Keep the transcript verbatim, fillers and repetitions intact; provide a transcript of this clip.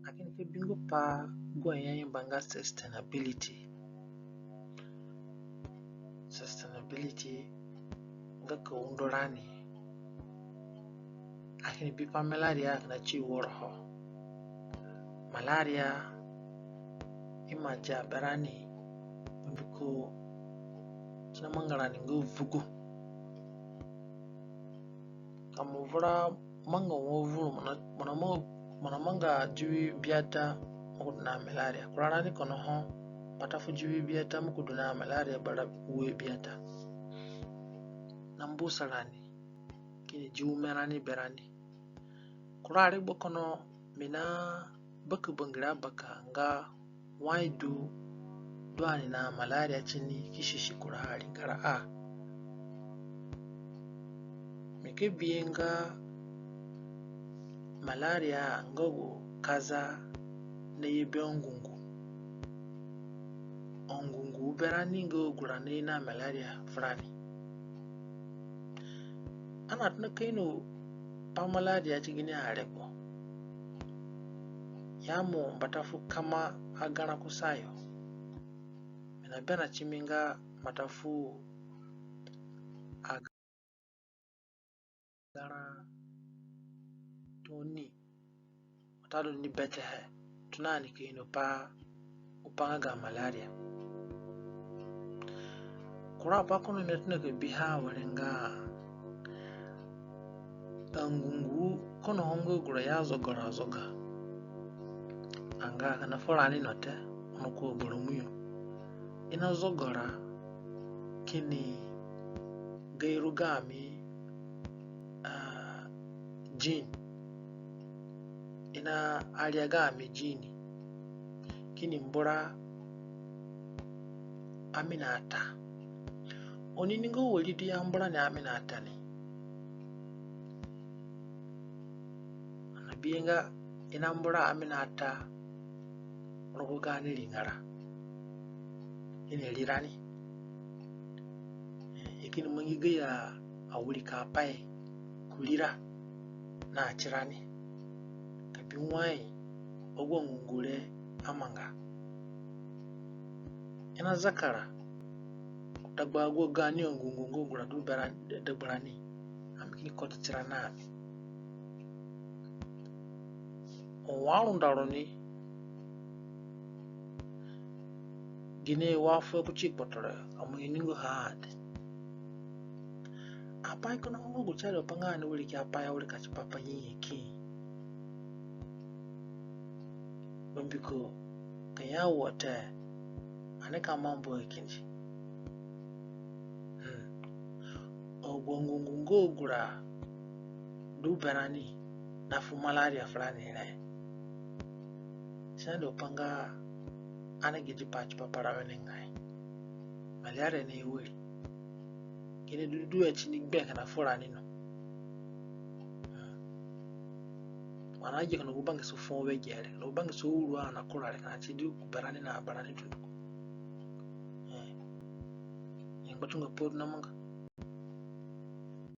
Lakini ka bingo pa gu i aimba nga sustainability. Sustainability nga ka undo rani. Lakini bipa malaria kina ti woroho. Malaria ima dia berani mbiko si namanga rani nga vugu. Ka mo vura manga wo vuru, mo na, mo na manga, mo na manga diwi biata mo ki du na malaria. Kura rani kono ho, mbata fu diwi biata mo ki du na malaria bara ue biata. Na mbusa rani, kini di ume rani berani. Kura regbo kono mi na baka bangire abaka nga wai du, du ani na malaria tini ki susi kura aringara a. Mi ki bihe nga malaria nga gu kaza naye be angungu. Angungu berani nga gu ra naye na malaria furani. Ani atona ka ino pa malaria ti gini aregbo. Ya mo mbata fu kama agarã kusayo. Mi naberã timi nga mbata fu agarã tooni watadu ni betehe tona ani ka ino pa gu pa nga ga malaria. Kura apai kono mi atona ka bihe awere nga angungu kono ho nga gu ra i azogora azoga. Anga kina furani no te, ono ku abaramu yo. I nazogora kini gairu gaami, ah, gene. I naaria gaami gene kini mbura ami naata. Oni ini nga wari du i ambura ni ami naata ni. Ani nabihe nga i nambura ami naata rogo gaani ringara. I nari rani. I kini mangi gayo awirikapai ku rira na tirani. Ka bi wai agu angungu re amanga. I nazakara ku dagba agu gaani angungu nga gu ra du berani dagbarani. Ami kini kota tirani na ami. Ho wa runda roni, gine wa fuhe kuti kpotoro, ka mo ininga ha te. Apai kono ho nga gu si adu pa nga ani wiriki apai awirika tipa pa nyanyaki. Bambiko ka ya wo te, ani ka mambu kindi. Hmm. Agu angungu nga gu ra du berani nafu malaria furani re, si nadu pa nga ani gidi pa tipa pa ra wenengai. Malaria ni wiri. Kini du du ya tini gbe kina furani no. Hmm. Wa ani agi kina gu bangisa fuo wege re, gu bangisa uru ani nakura re kina ti du ku berani na abarani dunduko. Eh. Ni ngbatunga pa du namanga.